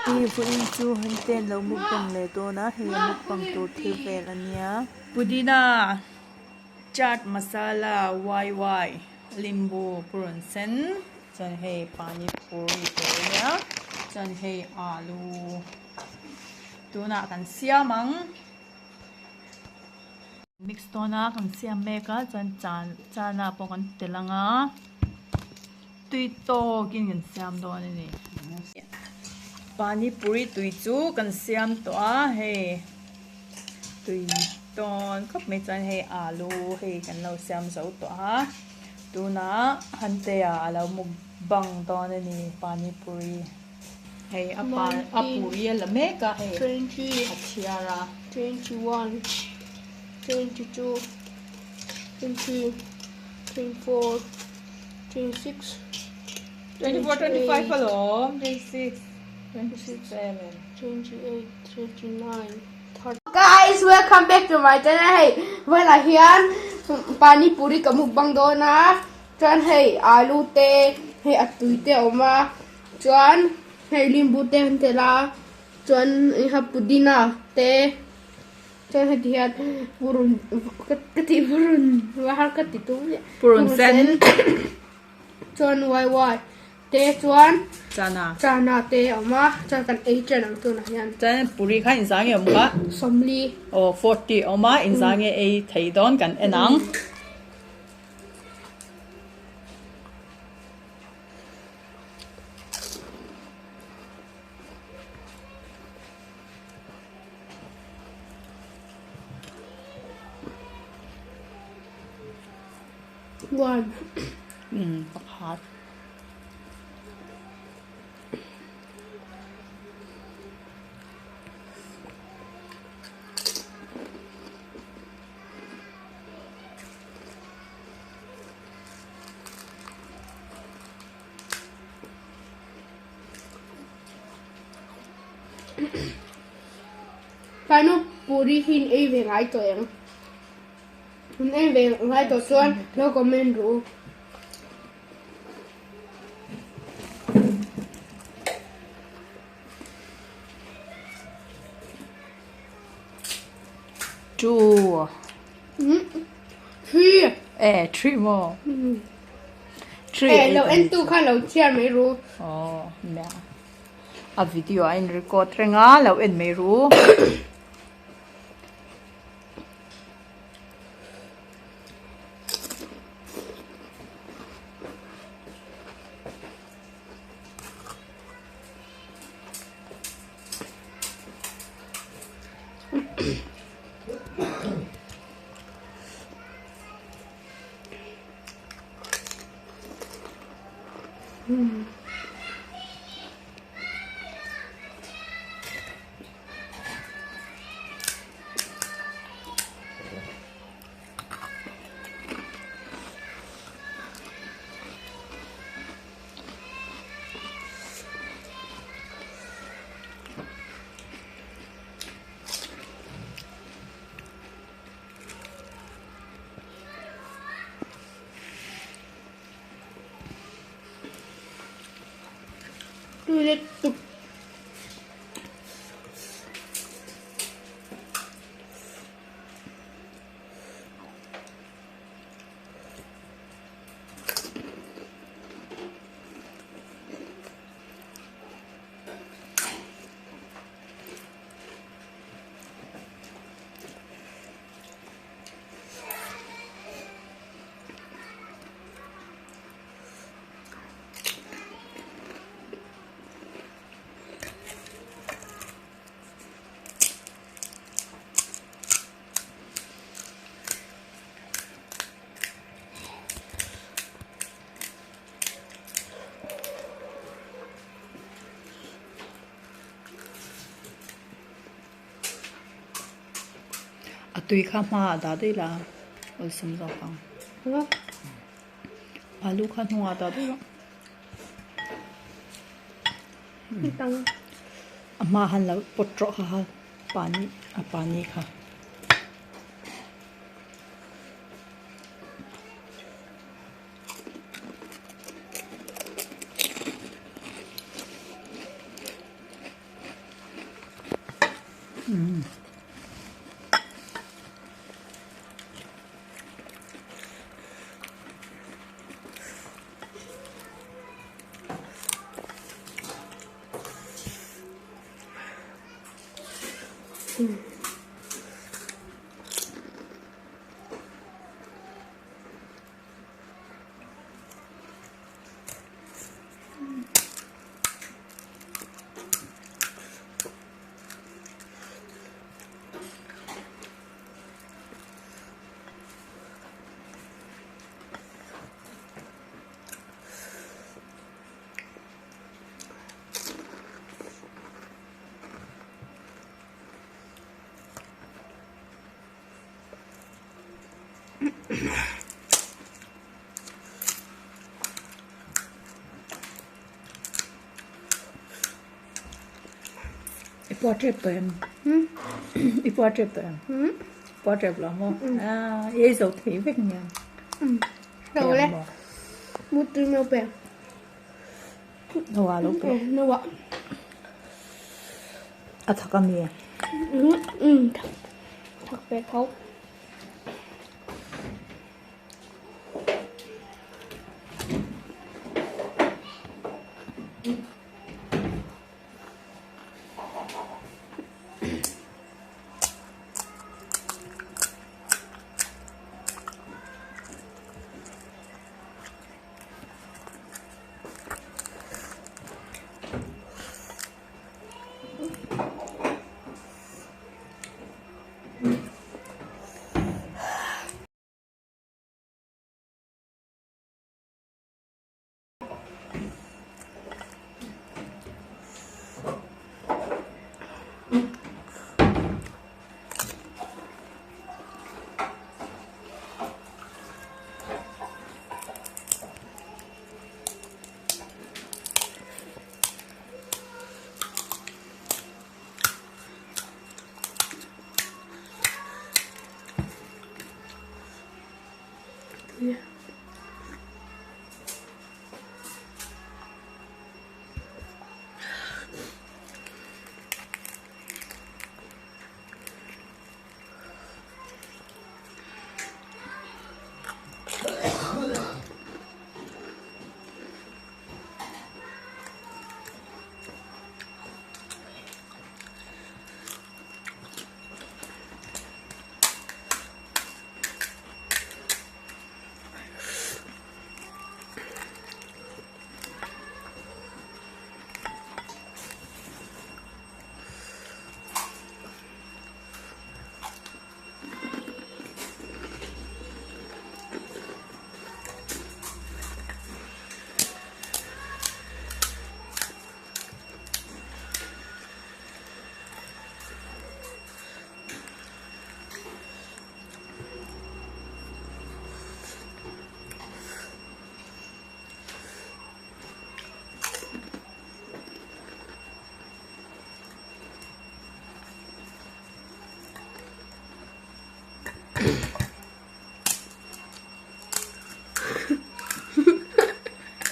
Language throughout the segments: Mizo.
Hei vawiin chu hente an lo mukbang leh dawn a hei a mukbang tur thil vel a nia. Pudina chaat masala wai wai limbu purun sen chuan hei pani puri te a nia chuan hei alu tunah kan siam ang. Mix dawn a kan siam mek a chuan chana pawh kan tel ang a tui tawkin kan siam dawn a ni. Pani puri tui chu kan siam tawh a hei tui tawn khawp mai chuan hei alu hei kan lo siam zo tawh a tunah Hantea a lo mukbang dawn a ni pani puri. Hei a pa a puri a la mek a hei a chhiar a. 21, 22, 23, 24, 26, 24, 25 alawm 26, 27. 28, 29, 30. Guys, welcome back to my channel. Hei, vawiinah hian pani puri ka mukbang dawn a, chuan hei alu te, hei a tui te a awm a. Chuan hei limbu te an tel a chuan engha pudina te chuan heti hian purun ka tih purun var ka ti tum chiah purun sen chuan wai wai te chuan chana chana te a awm a chuan kan ei ṭan ang tunah hian chuan puri kha inzang nge awm kha 40 aw 40 a awm a inzang nge ei thei dawn kan en ang. One. Pakhat. Painu puri hi in ei ve ngai tawh em? In ei ve ngai tawh chuan lo comment ru. Two. Three. Eh, three maw? Three. Eh, lo en tu kha lo chhiar mai ru. Oh, nia. A video a in record reng a, lo en mai ru. Tui let tuk. A tui kha hma ah dah daih la awlsam zawk ang alu kha hnungah dah daih rawh a hma han lo pawt rawh kha kha pani a pani kha. I pua tep tawh em? I pua tep tawh em? Pua tep lo maw? I ei zo thei vek nia. Lo le. Mutui meu pe. No a lo pe. No a. A thak a mi? Thak pe tho.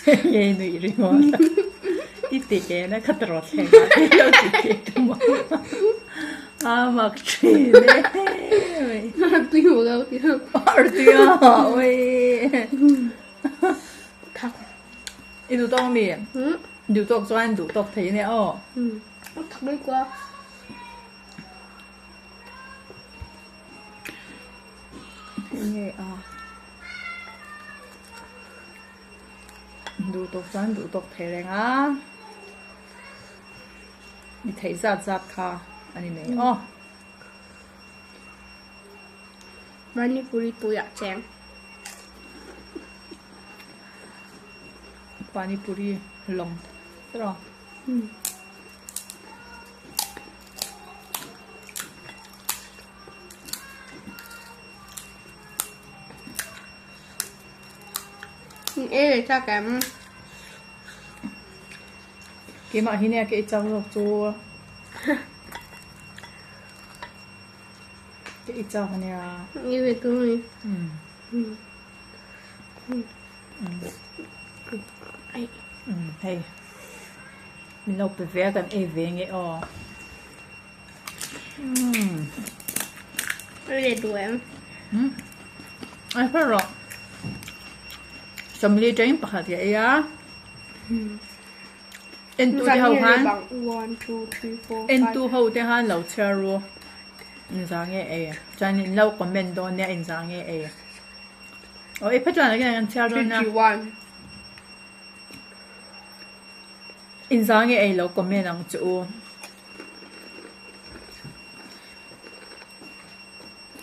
Nge nuih ringawt a. I ti ke na kha tawrh thleng ah te lo ti ke tum a. A mak thin e. Tui hmu lo ti ho. Ar tui a oi. Thak. I duh tawk ami? Duh tawk chuan duh tawk thei ania aw. Thak mai kua. Nge a. Duh tawk chuan duh tawk thei reng a. Mi theih zat zat kha a ni mai aw. Manipuri tuiah cheng. Panipuri lawng tiraw. E chak em. Keimah hi nia ka i chak zawk chu. Ka i chak ania. I ve tu mi. Hei. Min lo pe ve a kan ei ve nge aw. Ei leh duh em? Ei hre rawh. 40 tengin pakhat ka ei a. Entu te ho khan entu ho te khan lo chhiar ru. Inza nge ei. Chuan in lo comment dawn nia inza nge ei. Aw ei phet chuan again kan chhiar dawn nia. Inza nge ei lo comment ang che u.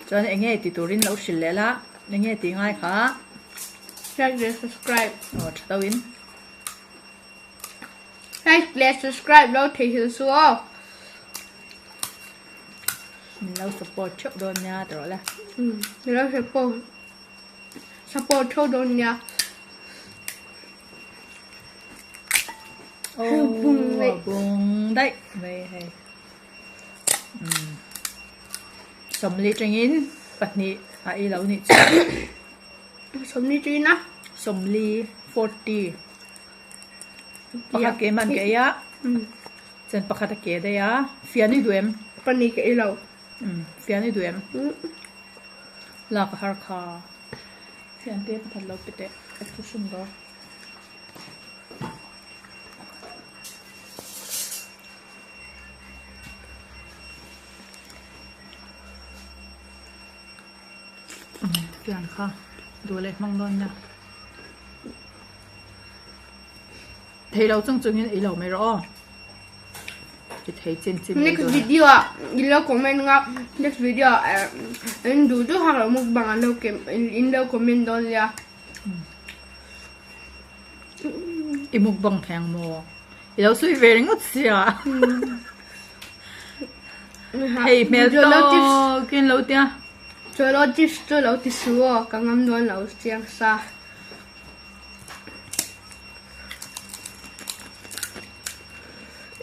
Chuan eng nge ti turin lo hrilh leh la, eng nge tih ngai kha. Like leh subscribe. Aw tha deuh in. Like leh subscribe lo thei hil su aw. Min lo support theuh dawn nia ti rawh le. Umm min lo support support theuh dawn nia. Aw bung daih mai hei. 40 tangin pahnih a ei lo nih chu. 40 tangin a? 40, 40. Pakhat ke hman ka ei a. Chuan pakhat a ke daih a. Fian i duh em? Pahnih ka ei lo. Fian i duh em? Lak a har kha. Fian te pakhat lo pe teh. Ka thu hrim dawn. Fian kha duh leh hmang dawn nia. Thei lo chung chungin ei lo mai rawh aw. Ti thei chin chin Next video ah i lo comment nga next video ah in duh duh hak lo mukbang an lo in lo comment dawn nia. I mukbang thei ang maw? I lo sawi ve ringawt sia. Hei hmel tawkin lo tia. Cholo chips chu lo ti su aw ka ngam dawn lo chiang sa.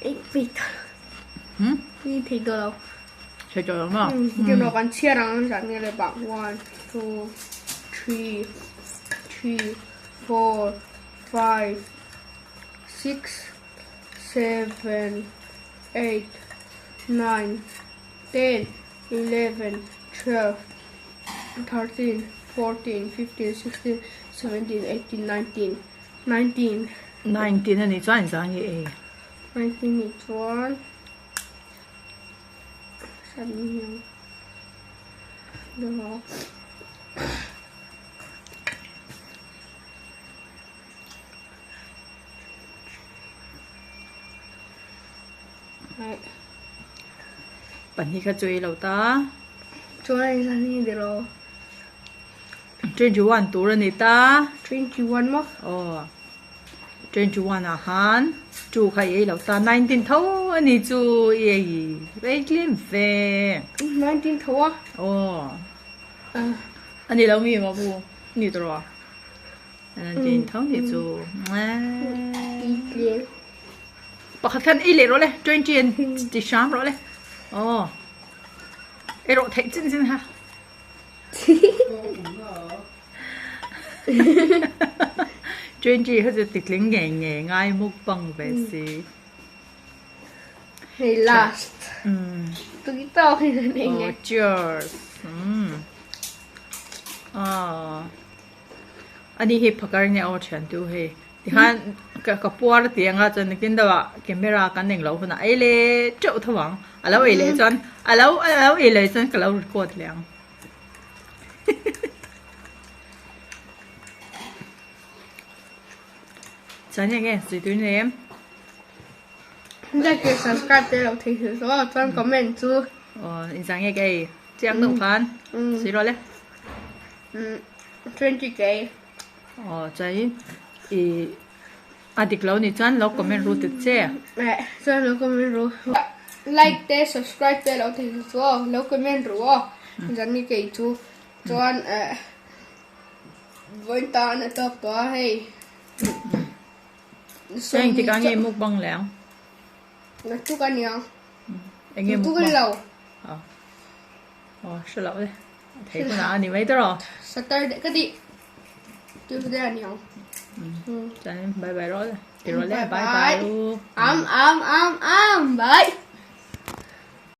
Ei thei tawh lo. Ei thei tawh lo. Thei tawh lo maw? Tin rawh kan chhiar ang zat nge le bang one two three three four five six seven eight nine ten 11 12 13 14 15 16 17 18 19 19 19 a nih chuan inzah nge ei? 19 nih chuan Pahnih kha chu ei lo ta. Chuan a inzah ni der aw. 21 tur a ni ta. 21 maw? Aw. 21 ah khan 2 kha i ei lo ta. 19 tho a ni chu i ei ei tlem ve. 19 tho a? Aw. A ni lo mi maw bu? Ni tawh a. 19 tho ni chu. Tlem. Pakhat khan ei leh rawh le, 20 an ti hram rawh le. Aw. Ei rawh theih chin chin ha. 20 kha chu titling ngei ngei ngai mukbang ve si. Hei last. Tui tawk hi kan ei nge. Oh, cheers. Ah. Ani hi phakar nge aw thian tu hei. Tikhan ka ka puar a ti anga chuan nikin deuh ah camera kan eng loh hunah ei leh teuh tho ang. A lo ei leh chuan a lo a lo ei leh chuan ka lo record leh ang. Chuan enge zui tui nei em? Like leh subscribe te lo thei hrilh hlawh a chuan comment chu. Aw inzah nge ka ei chiang deuh khan sui rawh le. 20k. Aw chuan i a dik lo nih chuan lo comment ru tit che. Eh chuan lo comment ru. Like te subscribe te lo thei chu aw lo comment ru aw zan ni kei chu chuan eh vawiin tan a tawk tawh a hei. Chuan engtik ah nge mukbang leh ang? Naktuk a niang. Enge mukbang? Lo. Aw. Aw hre loh le. Thei hunah a ni mai tawh rawh. Saturday ka tih. Tuesday a niang. Chuan bye bye rawh le. Ti rawh le. Bye bye u. Am am am am bye.